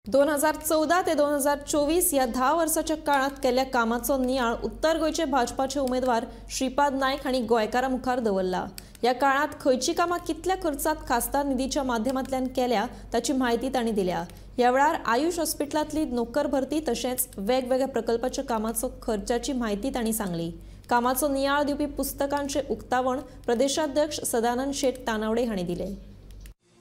2014 ते 2024 ह्या 10 वर्साच्या काळात केल्ल्या कामाचो नियाळ उत्तर गोंयचे भाजपाचे उमेदवार श्रीपाद नायक हांणी गोंयकारां मुखार दवरला। ह्या काळात खंयची कामां कितल्या खर्चात खासदार निधीच्या माध्यमांतल्यान केल्या ताची म्हायती तांणी दिल्या। ह्या वेळार आयुष हॉस्पिटलांतली नोकर भरती तशेंच वेगवेगळ्या प्रकल्पाच्या कामाचो खर्चाची म्हायती तांणी सांगली। कामाचो नियाळ दिवपी पुस्तकांचे उक्तावण प्रदेशाध्यक्ष सदानंद शेट तानावडे हांणी दिले।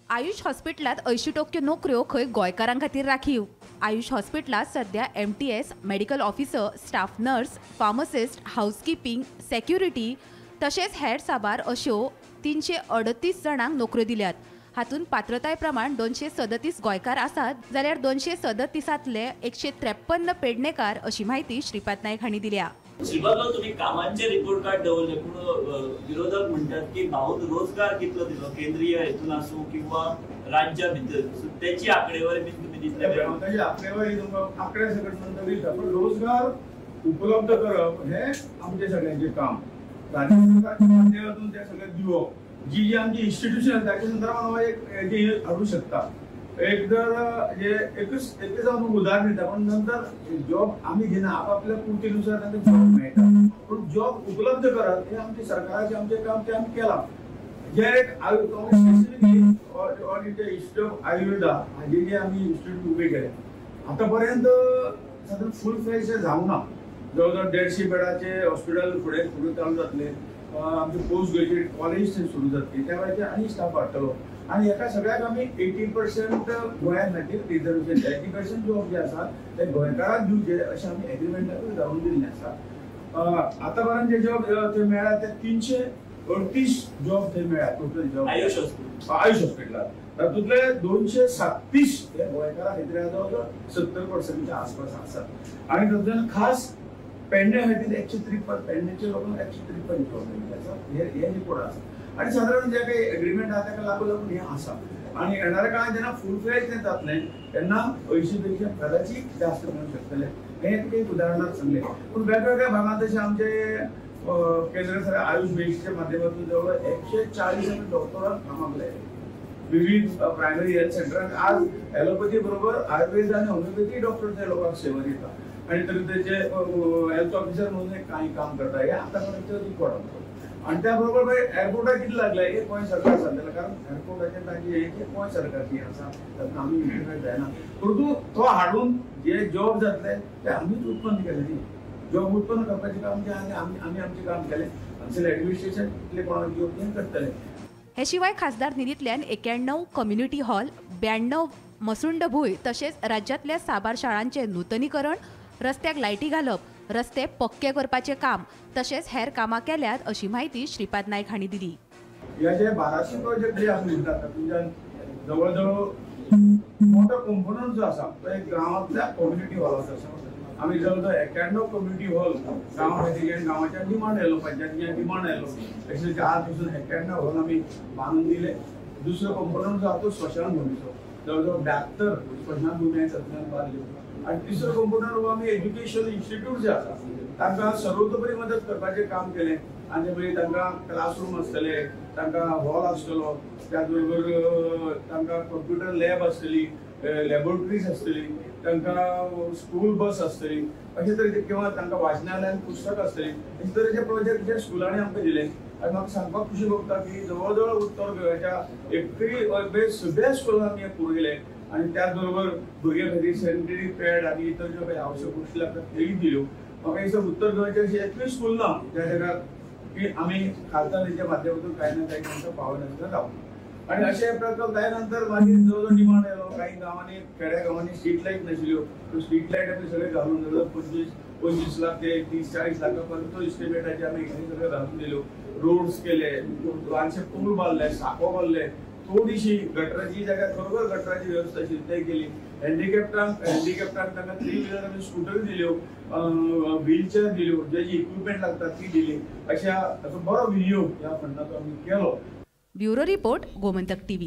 आयुष हॉस्पिटलात 80% नोकऱ्यो खंय गोंयकारां खातीर राखीव। आयुष हॉस्पिटलात सध्या MTS, medical officer, staff nurse, pharmacist, housekeeping, security तशेंच हेर साबार अश्यो 338 जाणांक नोकऱ्यो दिल्यात। हातूंत पात्रताय प्रमाण 237 गोंयकार आसात जाल्यार 237तले 153 पेडणेकार अशी म्हायती श्रीपाद नायक हांणी दिल्या। श्रीपाद, तुम्ही कामांचे रिपोर्ट कार्ड दवरले, पूण विरोधक म्हणतात की भाऊन रोजगार कितलो दिलो केंद्रीय हेतून आसूं किंवा राज्या भितर, त्याची आकडेवारी बी तुम्ही दितले? ताची आकडेवारी तुमकां आकडे सकट नंतर दिता, पण रोजगार उपलब्ध करप हे आमचे सगळ्यांचे काम। राज्य सरकारच्या माध्यमातून ते सगळे दिवप, जी जी आमची इन्स्टिट्यूशन आसा ताच्या संदर्भात हांव एक जे हाडूं शकता। एक जर जे एकच एकच हांव तुमकां उदाहरण दिता, पण नंतर जॉब आमी घेना, आपापल्या पुर्तीनुसार तांकां जॉब मेळटा, पूण जॉब उपलब्ध करप हे आमचे सरकाराचें आमचें काम, तें आमी केलां। जे एक specifically all India institute of Ayurveda हाजे जे आमी इन्स्टिट्यूट उबे केले आतां पर्यंत सादारण फूल फ्लॅज जावंक ना। जवळ जवळ 150 बेडाचे हॉस्पिटल फुडें फुडें चालू जातले, आमचे पोस्ट ग्रॅज्युएट कॉलेज थंय सुरू जातली, त्या भायर आनी स्टाफ वाडटलो आनी हेका सगळ्याक आमी 80% गोंया खातीर रिजर्वेशन, 80% जॉब जे आसा ते गोंयकारांक दिवचे अशें आमी एग्रीमेंटाकूय धाडून दिल्लें आसा। आतां पर्यंत जे जॉब थंय मेळ्ळा ते 338 जॉब थंय मेळ्ळा total job Ayush hospital Ayush हॉस्पिटलात, तातूंतले 237 हे गोंयकारां खातीर जवळ जवळ 70%च्या आसपास आसात आनी तातूंतल्यान खास पेडणे खातीर 153, पेडणेचे लोकांक 153 जॉब मेळिल्ले आसा, हे रिपोर्ट आसा। आनी सादारण जे काही एग्रीमेंट आसा ताका लागून लागून हें आसा आनी येणाऱ्या काळांत जेन्ना फूल फ्लॅज तें जातलें तेन्ना 80 पेक्षा कदाचित जास्त मेळूंक शकतलें, हें तुका एक उदाहरणांत सांगलें। पूण वेगवेगळ्या भागांत तशें आमचे केंद्र सरकार आयुष मिनिस्ट्रीच्या माध्यमातून जवळ 140 आमी डॉक्टरांक कामाक लायले विविध प्रायमरी हेल्थ सेंटरांत। आज एलोपॅथी बरोबर आयुर्वेद आनी होमिओपॅथी डॉक्टर ते लोकांक सेवा दिता आनी तरी तेचे हेल्थ ऑफिसर म्हणून कांय काम करता, हे आतां पर्यंत रिकॉर्ड आमचो। आनी त्या बरोबर मागीर एअरपोर्टाक कितें लागलें हे गोंय सरकार सांगतलें, कारण एअरपोर्टाचें तांचें हें गोंय सरकारची आसा, तातूंत आमी इंटरफेर जायना। परंतु तो हाडून जे जॉब जातले ते आमीच उत्पन्न केले न्ही, जॉब उत्पन्न करपाचें काम जें आसा आमी आमचें काम केलें, हांगसरलें एडमिनिस्ट्रेशन इतलें कोणाक जॉब तें करतलें। हे शिवाय खासदार निधींतल्यान 91 कम्युनिटी हॉल, 92 मसुंडभूंय तशेंच राज्यांतल्या साबार शाळांचें नूतनीकरण, रस्त्याक लायटी घालप, रस्ते पक्के करपाचें काम तशेंच हेर कामां केल्यात अशी म्हायती श्रीपाद नायक हांणी दिली। ह्या जे 1200 प्रोजेक्ट जे आमी म्हणटात तातूंतल्यान जवळ जवळ मोठो कंपोनंट जो आसा तो एक गांवांतल्या कम्युनिटी हॉलाचो आसा। आमी जवळ जवळ 91 कम्युनिटी हॉल गांवा खातीर गांवाच्या डिमांड आयलो, पंचायतीच्या डिमांड आयलो, 104 पासून 91 हॉल आमी बांदून दिले। दुसरो कंपोनंट जो आसा तो स्मशानभुमीचो, जवळ जवळ 72 स्मशानभुमी तातूंतल्यान बांदल्यो। आनी तिसरो कंपोनंट आमी एज्युकेशन इन्स्टिट्यूट जे आसा तांकां सर्वतोपरी मदत करपाचें काम केलें आनी मागीर तांकां क्लासरूम आसतले, तांकां हॉल आसतलो, त्याच बरोबर तांकां कंप्युटर लॅब आसतली, लॅबोरेटरीज आसतली, तांकां स्कूल बस आसतली, अशे तरेचे किंवा तांकां वाचनालयान पुस्तक आसतली, अशे तरेचे प्रोजेक्ट जे स्कुलांनी आमकां दिले। आनी म्हाका सांगपाक खुशी भोगता की जवळ जवळ उत्तर गोंयच्या एकरी सगळ्या स्कुलांनी आमी हें पुरयलें आनी त्याच बरोबर भुरग्यां खातीर सॅनिटरी पॅड आनी इतर ज्यो काही आवश्यक गोश्टी लागतात तेय दिल्यो। म्हाका दिसता उत्तर गोंयचे अशें एकूय स्कूल ना ज्या जाग्यार की आमी खासदारांच्या माध्यमातून कांय ना कांय तांकां पावनासतना रावना। आनी अशे प्रकल्प जाय नंतर मागीर जवळ जवळ डिमांड आयलो, कांय गांवांनी खेड्या गांवांनी स्ट्रीट लायट नाशिल्ल्यो, त्यो स्ट्रीट लायट आमी सगळे घालून जवळ 25 लाख ते 30-40 लाखां पर्यंत तो इस्टिमेटाचे आमी हे सगळे घालून दिल्यो। रोड्स केले, ल्हानशे पूल बांदले, साको बांदले, थोडीशी गटराची जागा बरोबर गटराची व्यवस्था आशिल्ली ते केली। हँडिकॅप्टांक तांकां 3 व्हिलर आमी स्कुटरी दिल्यो, व्हीलचेअर दिल्यो, जे जी इक्विपमेंट लागता ती दिली। अशा बरो विनियोग ह्या फंडाचो आमी केलो। Bureau report, Gomantak TV.